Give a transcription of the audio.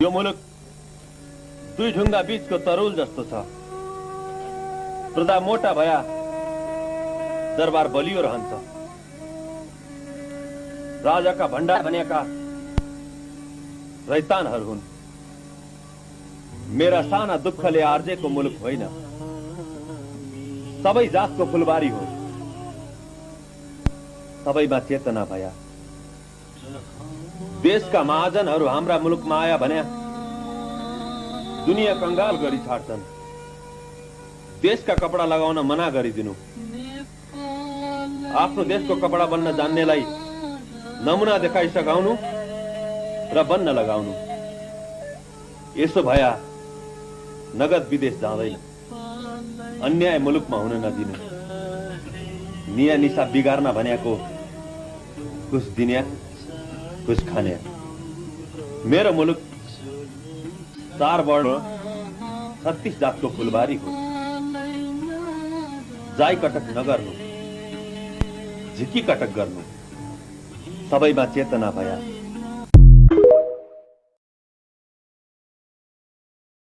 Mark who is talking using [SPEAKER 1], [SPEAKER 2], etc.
[SPEAKER 1] यो मुलुक दुई ढुङ्गा बीचको तरुल जस्तो छ। प्रजा मोटा भया दरबार बलियो रहन्छ। राजाका भण्डार भनेका रैतानहरू हुन्। मेरा साना दुःखले आर्जेको मुलुक होइन, सबै जातको फुलबारी हो। सबैमा चेतना भया देशका महाजनहरू हाम्रा मुलुकमा आया भने दुनिया कंगाल गरी छाड्छन्। देशका कपडा लगाउन मना गरिदिनु, आफ्नो देशको कपडा बन्न जान्नेलाई नमुना देखाइ सघाउनु र बन्न लगाउनु। यसो भया नगद विदेश जाँदैन। अन्याय मुलुकमा हुन नदिनु। निया निशा बिगार्न भनेको कुछ दिन्या कुछ खाने। मेरो मुलुक 4 वर्ण 36 जातको फुलबारी हो। जाई कटक नगर्नु, झिकी कटक गर्नु। सबैमा चेतना भया